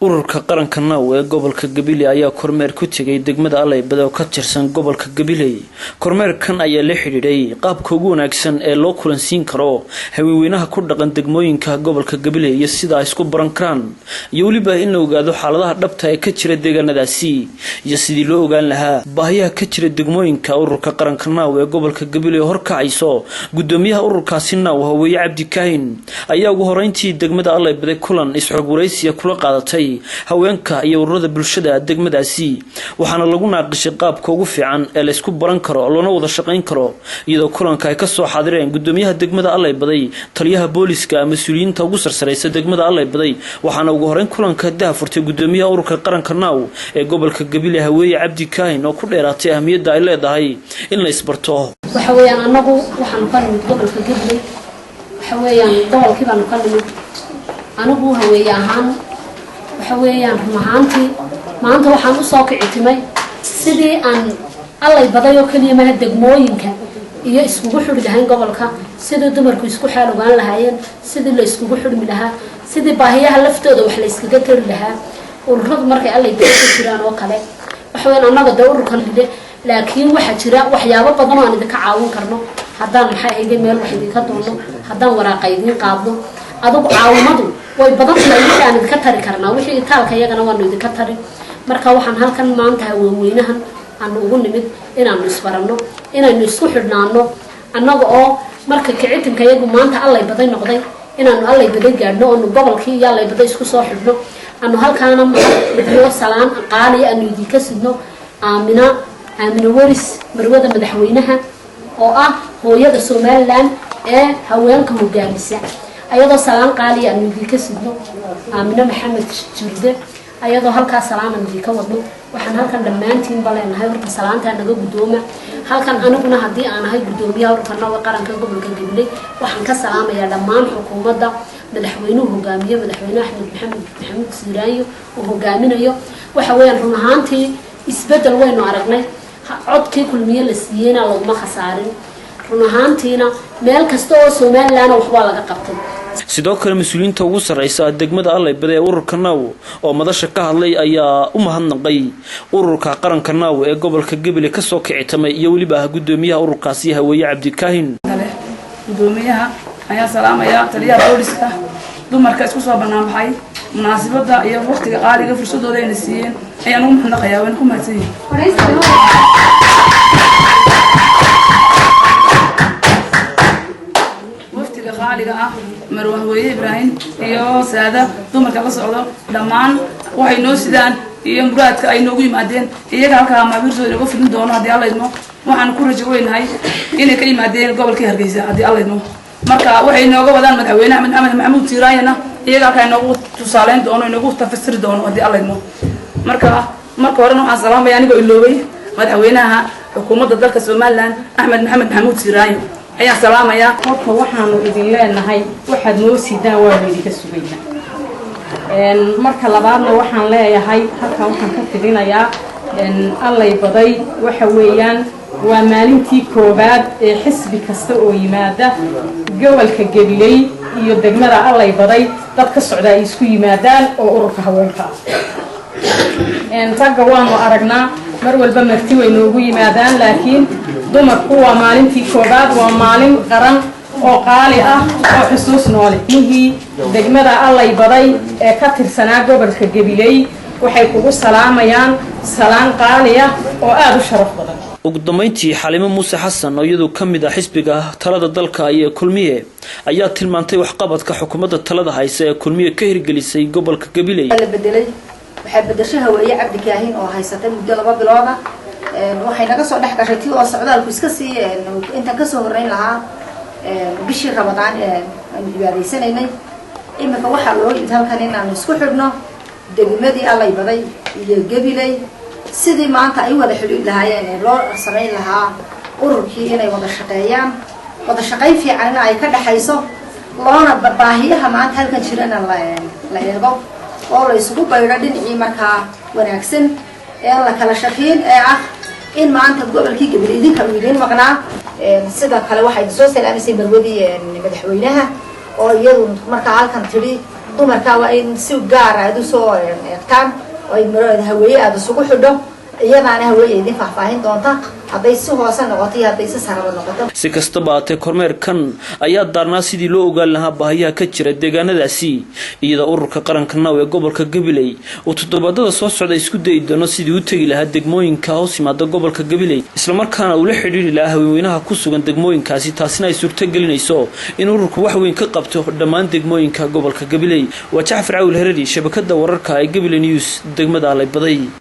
Ururka Qaranka NAW ee gobolka Gabiley ayaa kormeer ku tegay degmada Alaybad oo ka tirsan gobolka Gabiley. Kormeerkan ayaa la xidhiidhay qaabka ugu wanaagsan ee loo kulansiin karo haweenweynaha ku dhaqan degmooyinka gobolka Gabiley iyo sida ay isku baran karaan, iyo weliba in la ogaado xaaladaha dhabta ee ka jira deegaanadaasi iyo sidii loo ogaan lahaa baahiyaha ka jira degmooyinka. Ururka Qaranka NAW ee gobolka Gabiley oo horkacayso gudoomiyaha ururkaasi NAW, Haweeye Cabdi Kaahin, ayaa ugu horeyntii degmada Alaybade kulan isxog waraysiya kula qaadatay haweenka iyo ururada bulshada degmadaasi, waxaana lagu naaqishay qaabka ugu fiican ee laysku baran karo loona wada shaqayn karo, iyadoo kulanka ay kasoo xaadireen gudoomiyaha degmada Allaybaday, taliyaha booliska, mas-uuliyiinta ugu sarsareysa degmada Allaybaday. Waxaana ugu horeyn kulanka daha furtay gudoomiyaha ururka Qaranka NAW ee gobolka Gabiley, Haweeye Cabdi Kaahin, oo ku dheeraatay ahmiyadda ay leedahay in la isbarto. Waxa weeyaan, annagu waxaanu ka nimid gobolka Gabiley. Waxa weeyaan, gobolkii baanu ka nimid. Anigu haweeye ahaan, waxa weeyaan, run ahaantii maanta waxaan usoo kici timay sidii aan Allay Baday oo keliya maha degmooyinka iyo iskugu xidhi lahayn gobolka, sidii dumarku isku xaal ogaan lahaayeen, sidii la iskugu xidhmi lahaa, sidii baahiyaha laftooda wax la iskaga tari lahaa. Ururadu markay Allay Baday ku jiraan oo kale, waxa weyaan, annaga dee ururkan lile, laakiin waxaa jira waxyaabo badan oo aan idinka caawin karno haddaan, maxay ahayde, meel wax idinka doonno, haddaan waraaqa idiin qaadno. Adugu caawimadu way badan tahay wixii aan idinka tari karnaa, wixii itaalka iyagana waanu idinka tari. Marka waxaan halkan maanta haweenweynahan aanu ugu nimid inaanu isbaranno, inaynu isku xidhnaano, annaga oo marka kicitinka iyagu maanta Allay Baday noqday, inaanu Allay Baday gaadhno oonu gobolkii iyo Allay Baday isku soo xidhno. Aanu halkaana mahad salaan qaaliya aanu idinka sidno Aamina, Aamina Weris, marwada madaxweynaha oo ah hooyada Somaliland ee haweenka hogaamisa, ayadoo salaan qaaliya aanu idinka sidno Aamine Maxamed Jirde, ayadoo halkaa salaan aan idinka wadno. Waxaan halkan dhammaantiinba leenahay, horta salaantaa naga guddooma. Halkan aniguna haddii aan ahay guddoomiyaha ururka NAW qaranka gobolka Gabiley, waxaan ka salaamayaa dhammaan xukuumadda madaxweynuhu hogaamiyo, Madaxweyne Axmed Maxamed Maxamuud Siiraanyo uu hogaaminayo. Waxa weeyaan, run ahaantii isbeddel waynu aragnay. Codkii Kulmiye la siiyeyna laguma khasaarin. Run ahaantiina meel kasta oo Somaliland waxbaa laga qabtay. Sidoo kale, mas-uuliyiinta ugu sarreysa degmada Allaybade ee ururka NAW oo madasha ka hadlay ayaa u mahadnaqay ururka Qaranka NAW ee gobolka Gabiley kasoo kicitamay iyo weliba ah guddoomiyaha ururkaasi, Haweeye Cabdikaahin. Gudoomiyaha ayaan salaamayaa, taliyaha booliska, dumarka isku soo banaanbaxay munaasibada iyo waqtiga qaaliga fursadooda ayna siiyeen ayaan ugu mahadnaqayaa. Wayna ku mahadsan yihin. Waftiga qaaliga ah, marwa Haweeye Ibraahim iyo saada dumarka la socdo, dhammaan waxay noo sidaan iyo muraadka ay noogu yimaadeen iyaga halkaa maabiirtooda inooga fulin doono haddii Alla idmo. Waxaan ku rajo weynahay inay ka yimaadeen gobolkii Hargeysa haddii Alla idmo. Marka waxay nooga wadaan madaxweyne Axmed Maxamed Maxamuud Siiraanyana iyaga halkaa inoogu tusaaleyn doono, inoogu tafasiri doono haddii Alla idmo. Marka marka horena waxaan salaamaya, anigoo iloobay, madaxweynaha xukuumadda dalka Somaliland, Axmed Maxamed Maxamuud Siiraanyo ayaan salaamayaa. Horta waxaanu idin leenahay, waxaad noo sidaan waanu idinka sugaynaa. Marka labaadna waxaan leeyahay, halkan waxaan ka fidinayaa Allay Baday, waxa weeyaan waa maalintii koowaad ee xisbi kasta oo yimaada gobolka Gabiley iyo degmada Allay Baday dad ka socda ay isku yimaadaan oo ururka haweenka ah. Ragga waanu aragnaa, mar walba marti way noogu yimaadaan, laakiin dumarku waa maalintii koowaad. Waa maalin qaran oo qaali ah oo xusuus noole. Mihii degmada Allay Baday ee ka tirsanaa gobolka Gabiley waxay kugu salaamayaan salaan qaali ah oo aada u sharaf badan. Ugu dambeyntii, Xalimo Muuse Xasan oo iyadu ka mid ah xisbiga talada dalka iyo Kulmiye ayaa tilmaantay waxqabadka xukuumadda talada haysa ee Kulmiye ka hirgelisay gobolka Gabiley. La bedelay, waxaa bedesho Haweeye Cabdi Kaahin oo haysatay muddo 2 bilood ah. Waxay naga soo dhex gashay tii oo socdaalku iska sii intaan kasoo horreyn lahaa bishii Ramadaan aanu cibaadaysanaynay. Iminka waxaa loo yimid halkan inaanu isku xidhno degmadii Allay Baday iyo Gabiley, sidii maanta ay wada xidhiid lahaayeen ee loo samayn lahaa ururkii, inay wada shaqeeyaan, wada shaqayn fiicanna ay ka dhexayso, loona baahiyaha maanta halkan jirana la eego oo la isugu baydho dhinacii markaa wanaagsan ee aan la kala shakiin ee ah in maanta gobolkii Gabiley idinka uu idiin maqnaa. Sida kale waxaa idin soo salaamaysay marwadii madaxweynaha oo iyadu markaa halkan tidhi. Dumarka waa in si gaara aada usoo eegtaan oo ay Haweeye aada isugu xidho. Iyadaana Haweeye idin faahfaahin doonta hadday si hoose noqoto iyo hadday si saraba noqoto. Si kastaba haatee, kormeerkan ayaa daarnaa sidii loo ogaan lahaa baahiyaha ka jira deegaanadaasi, iyadoo ururka qaranka NOW ee gobolka Gabiley uu toddobaadada soo socda isku dayi doono sidii u tegi lahaa degmooyinka hoos yimaada gobolka Gabiley, islamarkaana uu la xidhiiri lahaa haweenweynaha ku sugan degmooyinkaasi. Taasina ay suurto gelinayso in ururku wax weyn ka qabto dhammaan degmooyinka gobolka Gabiley. Waa Jacfar Cawil Herari, shabakada wararka ee Gabiley News, degmada Alaybaday.